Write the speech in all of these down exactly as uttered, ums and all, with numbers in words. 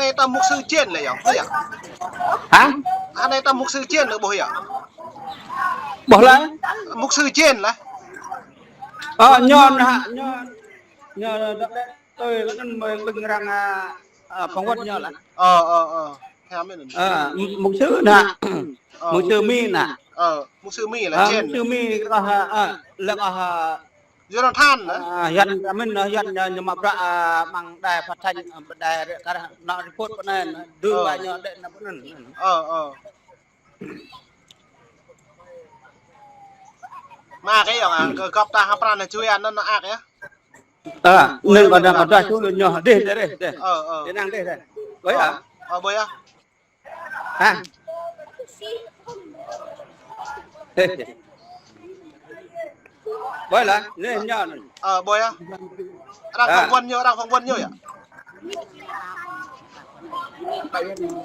Anai ta mục sư Jên lĕ yơh, ƀuh yơh. Hă? Anai ta mục sư Jên lĕ ƀuh yơh. Ƀuh lĕ? Mục sư Jên lĕ. Ơ, ñu anŭn hă, ñu, ñu đa đa tui lĕ anŭn mơi lưng răng, a, a, phỏng vấn ñu lĕ. Ơ, ơ, ơ. Theo mình. Ơ, mục sư anŭn hă. Ơ. Mục sư Mi anŭn hă. Ơ, mục sư Mi lĕ Jên. Mục sư Mi kơ hă, ơ, lĕ kơ hă. Jonathan, hă? A, Yuan, a, mĭn, a, Yuan, a, ñu mă bruă, a, mơ̆ng đài phát thanh, a, đài rê-, kar nao report pơ anai, dui ba ñu đĕ nao pơ anŭn. Ơ, ơ. Mă kơ yơh, a, kơ gŏp ta hăng pran čuê anŭn nao ak yơh. Ơ, anŭn kơ đang kơ đang čuê ñu, dih, dih, dih, dih. Ơ, ơ. Dih năng dih, dih. Ƀuh yơh. Ơ, ơ, ƀuh yơh. Hă? Ƀuh lĕ, anai ñu anŭn. Ơ, ƀuh yơh. Arăng phỏng vấn ñu, arăng phỏng vấn ñu yơh.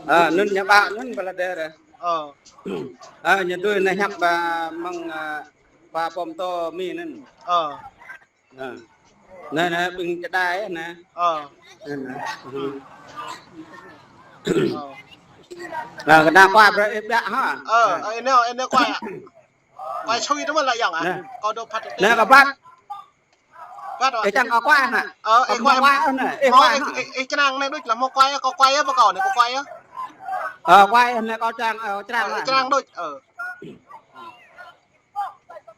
Ơ, anŭn ñu ba, anŭn ba lĕ đe rê. Ơ. Ơ, ñu tui anai hiăp ba mơ̆ng, a, ba pom tô Mi anŭn. Ơ. Ơ. Anai, anai, ƀing čơđai, anai. Ơ. Anai, anai. Ơ. Anai, kơ anai kuai brơi ih ƀiă hă? Ơ, ơ, anai, anai kuai. Kuai sui tơ mơ̆n lĕ yơh, a? Anai. Kâo dŏ phat. Anai kơ bat. Bat, a? Ih čang kơ kuai hă? Ơ, ih kuai. Kuai anai, ih kuai hă? Ih, ih črang anai đôč lah, hmâo kuai, kâo kuai yơh, pơ kâo anai, kâo kuai yơh. Ơ, kuai anai kâo črang, ơ, črang lah. Ơ, črang đôč, ơ.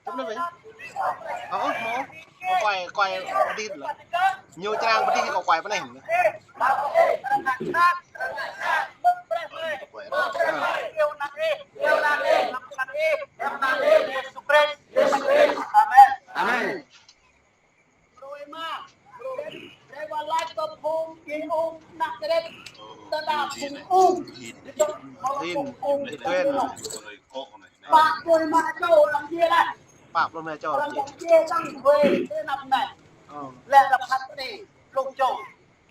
Tŭm anai ƀing. Ơ, ơ, hmâo. Hmâo kuai, kuai pơdih lĕ. Ñu črang pơdih kơ kuai pơ anai. Amen. Brơi wah laĭ kơ phung Jêhô ană Kêrêt, tơdah phung ung, phung ung, pă pluh rơma čô arăng djai laih. Pă pluh rơma čô arăng djai. Arăng djai sang Huê tơ anăp anai. Ơ. Lĕ arăng phat anai, pluh čô.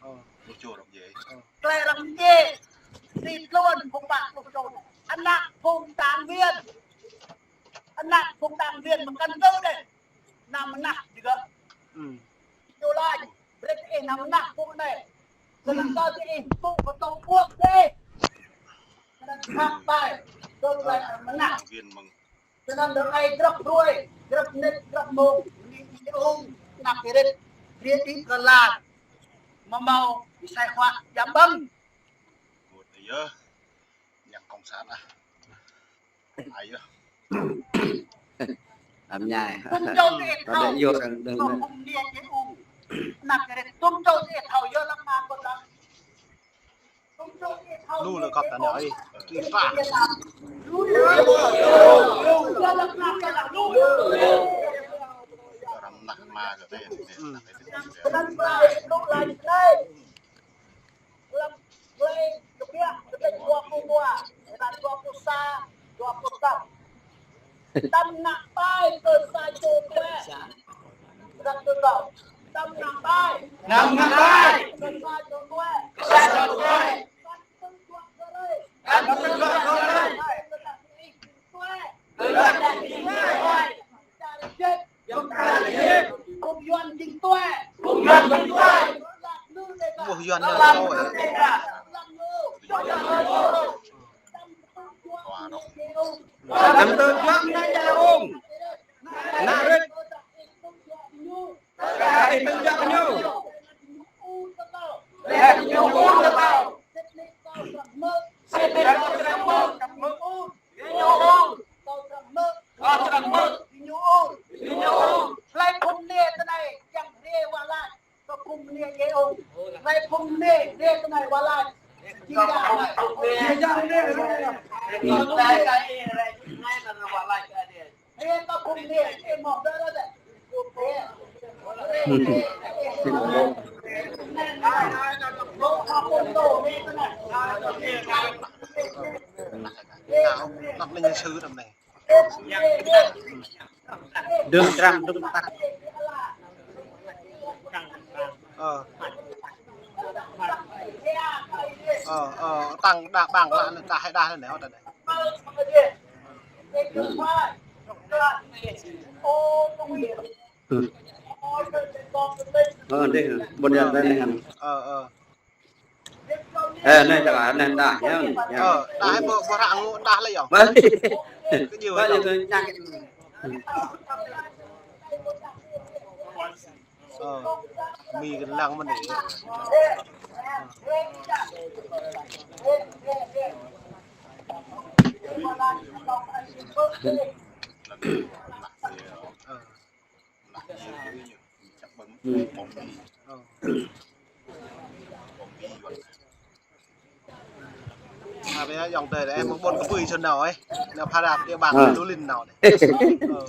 Ơ. Pluh čô arăng djai. Ơ. Tơlơi arăng djai, tui tluôn phung pă pluh čô. Ană phung đảng viên. Ană phung đảng viên mă căn cứ dih. Anăm mơnah juga. Ơ. Ñu laĭ, brơi ih anăm mơnah phung anai. Kơnơ̆ng kơ ih pŭ kơ tŏng pŭk ih. Kơnơ̆ng khăp ƀai, tơlơi anăm mơnah. Kơnơ̆ng dơ̆ng ai grăp hruê, grăp mơnit, grăp mông, ƀing ih ung, ană Kêrêt, ƀing ih kơ lăng. Mơ̆ hmâo, ih sai huă, jăm ƀơ̆ng. Ơ, yơh. Yang cộng sản ah. Ai yơh. Am nhai. Tŭm čô ih thâo. Ră đe yơh arăng đơ̆ng anai. Tŭm nia ih ung. Ană Kêrêt tŭm čô ih thâo yơh lăm ma kơ lăng. Tŭm čô ih thâo. Lu lĕ kăp ta anai. Ih pă. Lu, lu, lu, lu. Arăng mơnah ma kơ tơlơi. Ơ. Arăng mơnah ma kơ tơlơi. Lăm Klei Kbiă, kdrêč dua pluh dua, ayat dua pluh sa, dua pluh tơm. Đăm ngă ƀai kơ sa čô tue. Kdrêč dua pluh dua. Đăm ngă ƀai. Đăm ngă ƀai. Kơ sa čô tue. Kơ sa čô tue. Kăn tơjuă kơ rei. Kăn tơjuă kơ rei. Kơ sa čô tue. Kơ sa čô tue. Čar Êjip. Phung Yuan jing tue. Phung Yuan jing tue. Ƀuh Yuan anai tue. Kăn tơjuă anai jai ung. Ană Kêrêt. Kăn tơjuă ñu. Kăn tơjuă ñu. Kăn tơjuă ñu. Sĭt nik kâo srăng hmư̆. Sĭt nik kâo srăng hmư̆. Srăng hmư̆. Kâo srăng hmư̆. Kâo srăng hmư̆. Gơñu ur. Gơñu ur. Hlơi phung mơnuih tơ anai kiăng hriê wah lač kơ phung mơnuih djai ung. Hlơi phung mơnuih hriê tơ anai wah lač. Jing yă anai. Jing yă anai. Hriê kơ phung mơnuih, ih mơ̆ dơ̆ng dơ̆ng. Anăp anai ñu sư anăp anai. Dơ̆ng trăng dơ̆ng tăk. Ơ. Ơ, ơ, tăng đa ƀăng lă anai, ta hai đa anai, hŏ ta anai. Ơ, dih, ƀôn yan ta anai hăn. Ơ, ơ. Ơ, anai ta, anai đah, yơh, yơh. Ơ, đah, ƀu, ƀu ră ngŏ đah lĕ yơh. Ƀu. Kơ ñu, ƀu, yơh. Ñu tui ñă. Ơ, mi kơ lăng mơ̆n đih. Ơ. À, bây giờ dòng đời em muốn buôn cái bưởi xuân nào ấy. Nó pha rạp địa bàn. Ơ. Lu lin nào đấy. Ơ.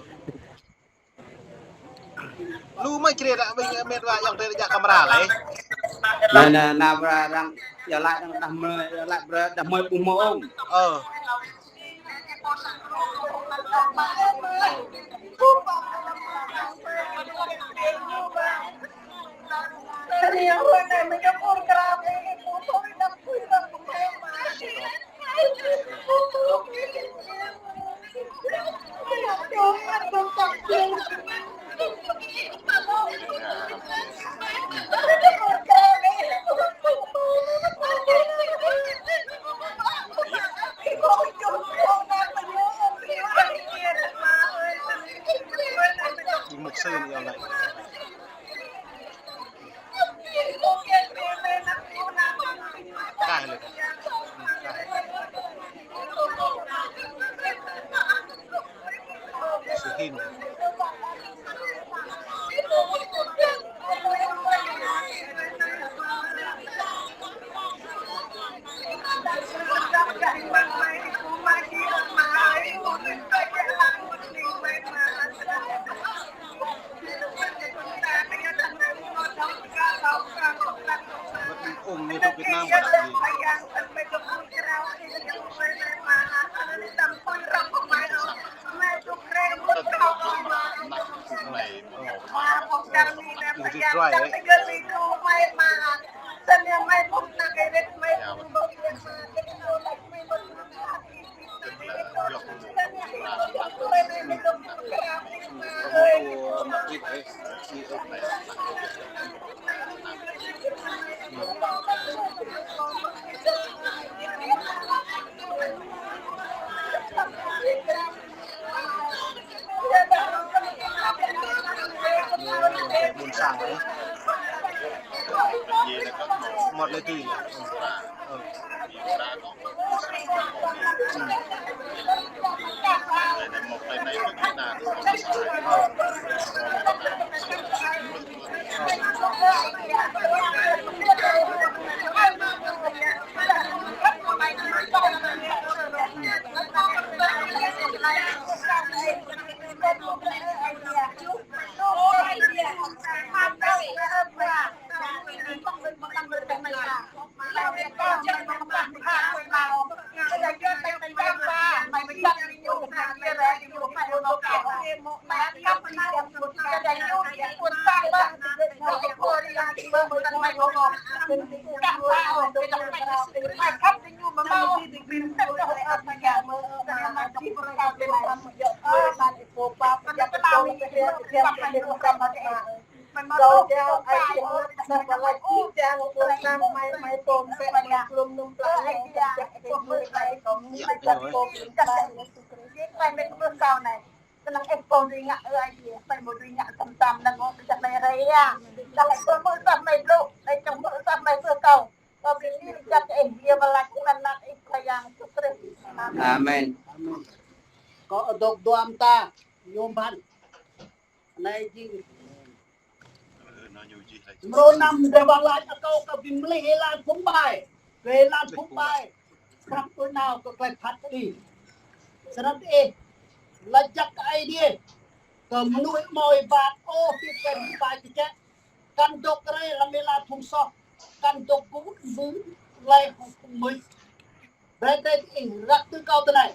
Lu mă črê đah ƀing met wa dòng đời jak kamera lĕ. Anai, anai, anai, bra đang, yơh laĭ đang đah mơi, yơh laĭ bra đah mơi ƀu hmâo ôh. Ơ. Mục sư này là Cài lên. Sự hin. Ôm như trong Việt Nam bạn ạ. Dry, eh? Ƀôn sang, eh? Một lẻ tư. Ơ. Amen. Kâo dŏ dua mơta, yôm băn. Anai jing. Mrô năm dê wah lač akâo kơ ƀing mlih êlan phung ƀai. Kơ êlan phung ƀai. Prăk pơ nao kơ klei phat kơđi. Snăn ih. Lač jăk kơ Aê Diê. Kơ mnuih amâo êbat ôh ti klei phung ƀai kơčĕ. Kăn dôk rei lăm êlan phung soh. Kăn dôk gŭ mưn leh hŏng phung mưč. Brei drei ih răk tui kâo tơ anai.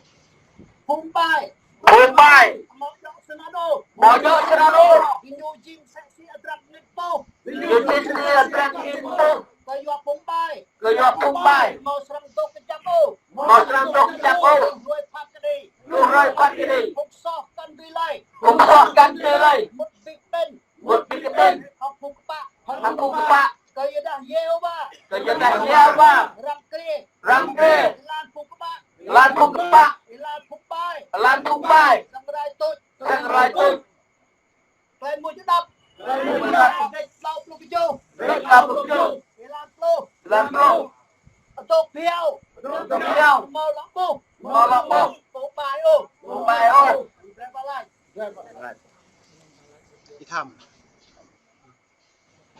Phung ƀai. Phung ƀai. Amâo djŏ snăn ôh. Amâo djŏ snăn ôh. Gơñu jing msĕ si adrăt nik pô. Gơñu jing msĕ si adrăt nik pô. Kyua phung ƀai. Kyua phung ƀai. Amâo srăng dôk kjăp ôh. Amâo srăng dôk kjăp ôh. Hruê phat kơđi. Hruê phat kơđi. Phung soh kăn dưi lơi. Phung soh kăn dưi lơi. Mŭt bi kƀĭn. Mŭt bi kƀĭn. Hŏng phung kpă. Hŏng phung kpă. Kyuadah Yêhôwa. Kyuadah Yêhôwa. Arăng krê Klei mơ̆ng čơdăp. Klei mơ̆ng čơdăp. Dêč klâo pluh kơjuh. Dêč klâo pluh kơjuh. Êlan pluh. Êlan pluh. Adôk bhiâo. Adôk bhiâo. Hmâo lŏ ƀuh. Hmâo lŏ ƀuh. Ƀu ƀai ôh. Ƀu ƀai ôh. Ih tham.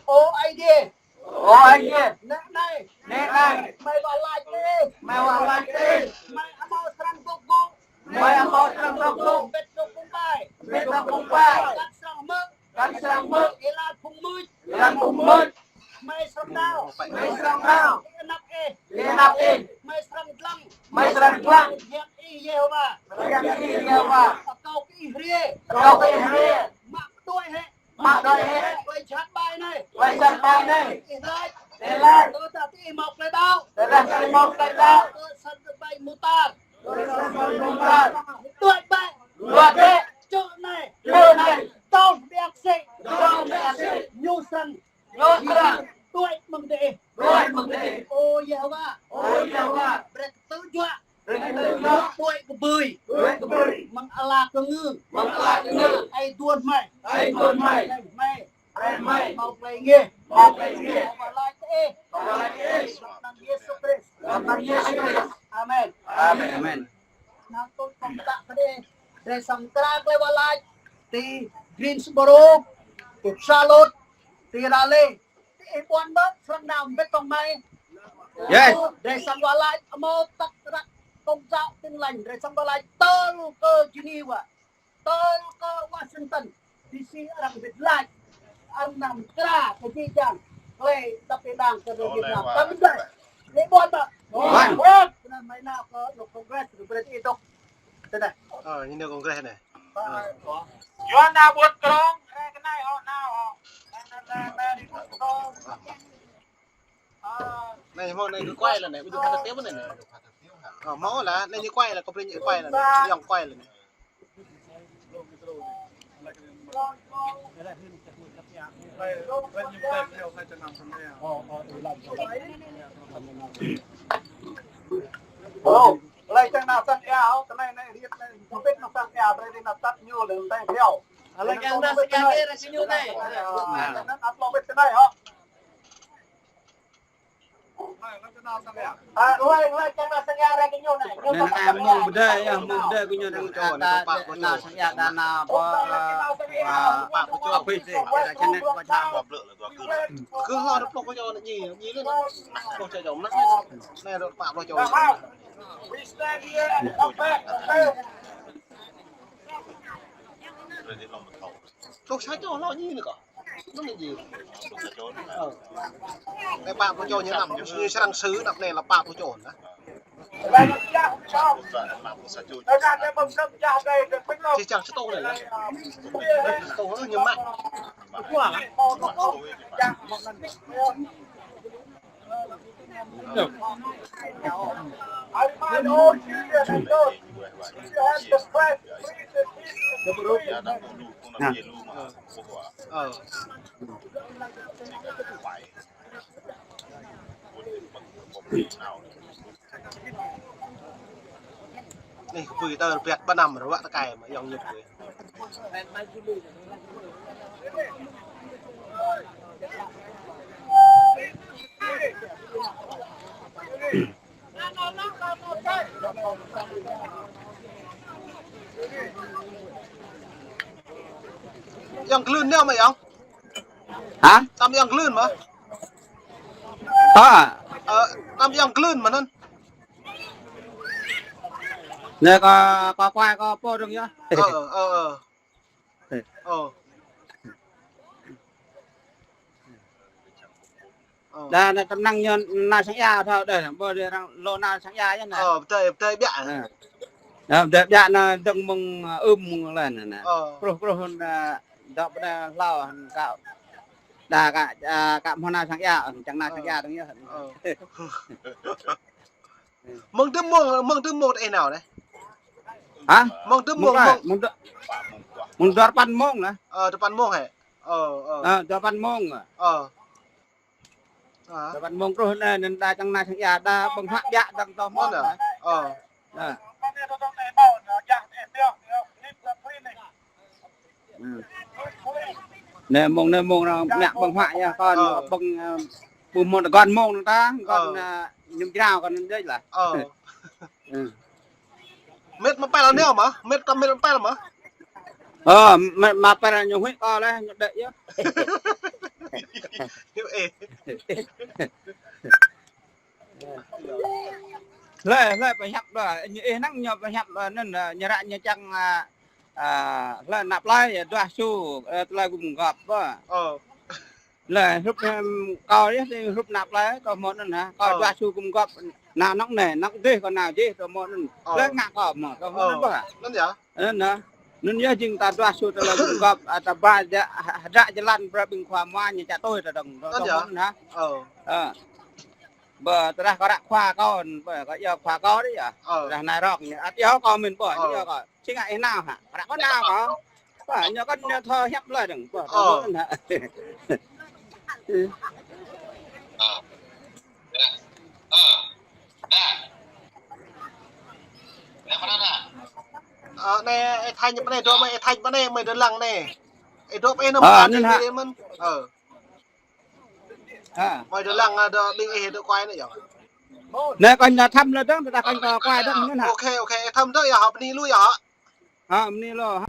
Ơ Aê Diê. Ơ Aê Diê. Nĕ anai. Nĕ anai. Mơi wah lač kơ ih. Mơi wah lač kơ ih. Mơi amâo srăng dŏ gŭ. Mơi amâo srăng dŏ gŭ. Bĕ dŏ pŭng ƀai. Bĕ dŏ pŭng ƀai. Kăn srăng hmư̆. Kăn srăng hmư̆. Êlan phung mưč. Êlan phung mưč. Mơi srăng nao. Mơi srăng nao. Ti anăp ih. Ti anăp ih. Mơi srăng dlăng. Mơi srăng dlăng. Hiăp ih Yêhôwa. Hiăp ih Yêhôwa. Akâo kơ ih hriê. Akâo kơ ih hriê. Mă pơđuaĭ hĕ. Mă pơđuaĭ hĕ. Klei jhat ƀai anai. Klei jhat ƀai anai. Ih lač. Ih lač. Tơdah ih hmâo klei đaŏ. Tơdah ih hmâo klei đaŏ. Kơ săn ƀai mơtar. Kơ săn ƀai mơtar. Đuaĭ bĕ. Đuaĭ bĕ. Čơ̆ anai. Čơ̆ anai. Dŏng ƀiă sĭ. Dŏng ƀiă sĭ. Ñu srăng. Ñu srăng. Đuaĭ mơ̆ng diih. Đuaĭ mơ̆ng diih. Ơ Yêhôwa. Ơ Yêhôwa. Brơi kơ tơjuă. Brơi kơ tơjuă. Đuaĭ kơbưi. Đuaĭ kơbưi. Mơ̆ng ala kơngư. Mơ̆ng ala kơngư. Ơi duôn hmei. Ơi duôn hmei. Ơi hmei. Ơi hmei. Hmâo klei ngeh. Hmâo klei ngeh. Wah lač kơ ih. Wah lač kơ ih. Amăng anăn Yêsu Krist. Amăng anăn Yêsu Krist. Amen. Amen. Amen. Anăn tui kông tă kơ ih. Drei srăng kra klei wah lač. Ti Greensboro. Ti Charlotte. Ti Raleigh. Ti ih ƀuăn mơ̆ srăng nao mbĭt kông mơi. Yes. Drei srăng wah lač amâo tăk răk kông čao Tin Lành. Drei srăng wah lač tơl kơ Geneva. Tơl kơ Washington D C arăng wĭt lač. Arăng nao mkra kơ jih jang klei tăp êđang kơ Việt Nam. Tăm dai. Ih ƀuăn mơ̆? Ƀuăn. Ƀuăn. Kơ anăn mơi nao kơ anôk Congress, kơ British dŏ. Tơdah. Ơ, ñu nao Congress anai. Ơ. Yuan nao ƀuôn krong, rai kơ anai hŏ, nao hŏ. Anai, anai, anai, anai, ƀuôn krong. Ơ. Anai, hmâo anai kơ kuai lah anai, ƀu djơ̆ phat tơ̆ anai. Ơ, hmâo lah, anai ñu kuai lah, kơ brơi ñu kuai lah anai. Yŏng kuai lah anai. Ơ, lĕ čang nao sang ia, ơ, kơ anai anai riêt anai, hơbĭt nao sang ia, brơi anai nao tăt ñu lĕ anai bhiâo. Lĕ čang nao sang ia, rai kơ ñu anai. Ơ, anŭn ăt lŏ wĭt kơ anai, ơ. Ơ, lĕ, lĕ čang nao sang ia, rai kơ ñu anai. Ñu anŭn tăt mơ̆ng pơdai, yơh, mơ̆ng pơdai kơ ñu anŭn ăt nao sang ia, ăt nao pơ, ơ, pă pơčô. Pă pơčô. Kơ hlâo dua pluh pơčô anai ñu, ñu anŭn. Pluh pơčô anai. Anai dua pă pơčô. Pluh sa čô hlâo ñu anai kơ. Anŭn ñu. Ơ. Anai pă pơčô ñu anăm, ñu srăng sư̆ anăp anai lĕ pă pơčô anai. Či čang satu anai lah. Satu anai ñu mă. Ơ. Anai kơ pui tơ rơbat ba năm rơbat tơkai mă yŏng ñu pui. Yŏng glưn anai mă yŏng. Hă? Tăm yŏng glưn mă. Ơ. Ơ, tăm yŏng glưn mă anŭn. Anai kơ, kơ kuai kơ pô dơ̆ng yơh. Ơ, ơ, ơ. Ơ. Ơ. Đa anai tơm năng ñu nao sang ia thâo đơi, ƀơi đơi arăng lŏ nao sang ia yơh anai. Ơ, pơdơi, pơdơi biă. Ơ. Đa pơdơi biă anai dơ̆ng mơ̆ng, ơ, ưm mơ̆ng lăn anai. Ơ. Kruh, kruh anai, dŏ pơdơi hlâo anai kâo. Đa kâo, ơ, kâo hmâo nao sang ia, čang nao sang ia dơ̆ng yơh. Ơ. Mơ̆ng tơm mông, mơ̆ng tơm mông tơ ih nao anai? Hă? Mơ̆ng tơm mông, mông, mông. Mông dua, mông dua rơpăn mông anai. Ơ, dua rơpăn mông hă? Ơ, ơ. Ơ, dua rơpăn mông. Ơ. Ơ. Dua rơpăn mông truh anai, anŭn đa čang nao sang ia, đa ƀơ̆ng huă biă dơ̆ng tơ hmâo anai. Ơ. Ơ. Ơ. Ơ. Ơ. Anai mơ̆ng, anai mơ̆ng anŭn mă ƀơ̆ng huă yơh kâo, ơ, ƀơ̆ng, ơ, ƀu hmâo tơguan mơ̆ng anŭn ta, kâo, ơ, anŭn, ơ, mơñum jrao kâo anŭn đôč lah. Ơ. Ơ. Mĕt mă pĕl anai mơ̆? Mĕt kâo mĕt mă pĕl mơ̆? Ơ, mĕt mă pĕl ñu huĭ kâo laih, ñu đĕ yơh. Ñu ê. Hlơi, hlơi pơhiăp đôč, ñu ih năng ñu pơhiăp, ơ, anŭn, ơ, ñu ră ñu čang, ơ, ơ, hlơi ană plơi, ơ, dua su, ơ, tơlơi gum gŏp, ơ. Ơ. Hlơi hrup, ơ, kâo yơh, tơ hrup ană plơi, kâo hmâo anŭn hă, kâo, ơ, dua su gum gŏp, nao anŏ anai, anŏ dih, kâo nao dih, kâo hmâo anŭn. Ơ. Hlơi ngă kâo hmâo, kâo hmâo, ơ, anŭn ƀơ̆. Anŭn yơh. Anŭn yơh jing ta dua su tơlơi gum gŏp, ơ, ta ba ja, hơdră jơlan brơi ƀing khua mua ñu čă tui ta dơ̆ng, kâo hmâo anŭn hă. Ơ. Ơ. Ƀơ tơdah kâo ră khua kâo, ƀơ kâo iâu khua kâo dih yơh. Ơ. Tơdah anai rŏk ñu, ăt iâu kâo mơ̆n ƀơ, ñu iâu kâo. Či ngă ih nao hă? Ră kâo nao kâo. Ƀơ ñu kăn ñu thâo hiăp lơi dơ̆ng. Ƀơ kâo mơ̆n hă. Ơ, anai, ơ, Thanh pơ anai, dŏ mơi, ơ, Thanh pơ anai, mơi dŏ lăng anai. Ơ, dŏ pơ anai, ơ, mơi anŭn hă. Ơ. Hă? Mơi dŏ lăng, ơ, dŏ ƀing ih dŏ kuai anai yơh. Anai kâo ñu thăm lơi dơ̆ng, tơdah kâo ñu kuai dơ̆ng anŭn hă. Ơ, ok, ok, thăm dơ̆ng yơh hă, bơni lu yơh hă. Hă, bơni lu hă.